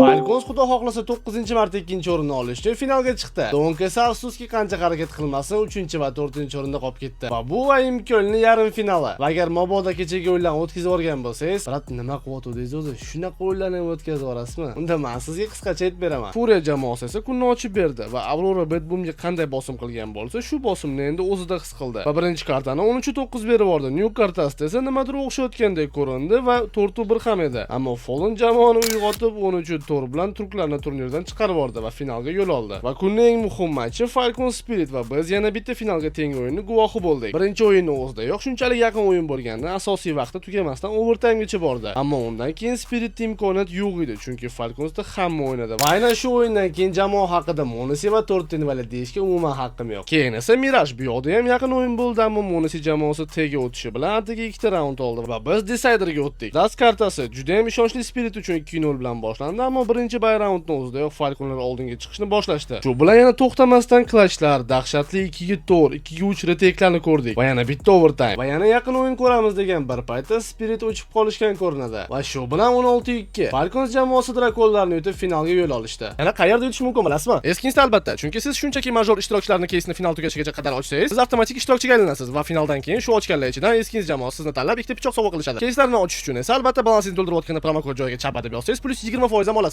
Falcons, xudo xohlasa, 9-marta ikkinchi o'rinni olish uchun finalga chiqdi. Donk esa, afsuski, qancha harakat qilmasin, 3 va 4-o'rinda qolib ketdi. Va bu imkonli yarim finali. Va agar mabodo kechagi o'yinlarni o'tkazib yuborgan bo'lsangiz, "Брат, nima qilyotgandingiz o'zi? Shunaqa o'yinlarni ham o'tkazib yuborasizmi?" Unda men sizga qisqacha aytib beraman. Furia jamoasi esa kunni ochib berdi va Aurora BetBoomga qanday bosim qilgan bo'lsa, shu bosimni endi o'zida his qildi. Va birinchi kartani 13-9 berib yubordi. Nuke kartasida esa nimadir o'xshayotgandek ko'rindi va 4-1 ham edi. Ammo Fallen jamoani uyg'otib, 13-4 bilan turklarni turnirdan chiqarib yubordi va finalga yo'l oldi. Va kunning eng muhim matchi Falcon Spirit va biz yana bitta finalga teng o'yinni guvohi bo'ldik. Birinchi o'yinni o'zida yo'q, shunchalik yaqin o'yin bo'lganda asosiy vaqti tugamasdan overtimegacha bordi. Ammo undan keyin Spiritda imkoniyat yo'q edi, chunki Falconsda hamma o'ynadi. Va aynan shu o'yindan keyin jamoa haqida m0NESY va 4 invalid deyishga umuman haqqim yo'q. Keyin esa Mirage, bu yoqda ham yaqin o'yin bo'ldi, ammo m0NESY jamoasi Tga o'tishi bilan atigi ikkita raund oldi va biz Deciderga o'tdik. Dust kartasi juda ham ishonchli Spirit uchun 2-0 bilan boshlandi, ammo birinchi buy raundni o'zidayoq Falconlar oldinga chiqishni boshlashdi. Shu bilan yana to'xtamasdan clutchlar, dahshatli 2ga 4, 2ga 3 retakelarni ko'rdik va yana bitta overtime. Va yana yaqin o'yin ko'ramiz degan bir paytda Spirit o'chib qolishgan ko'rinadi. Va shu bilan 16-2. Falcons jamoasi drakonlarni yutib, finalga yo'l olishdi. Yana qayerda yutish mumkin, bilasizmi? Eskinsda, albatta, chunki siz shunchaki major ishtirokchilarni keysini final tugashigacha qadar ochsangiz, siz avtomatik ishtirokchiga aylanasiz va finaldan keyin shu ochganlar ichidan Eskins jamoasi sizni tanlab, ikkita pichoq sovg'a qilishadi. Keyslarni ochish uchun esa, albatta, balansingizni to'ldirayotganda promokod joyiga "chapa" deb yozsangiz, plus 20% ham olasiz.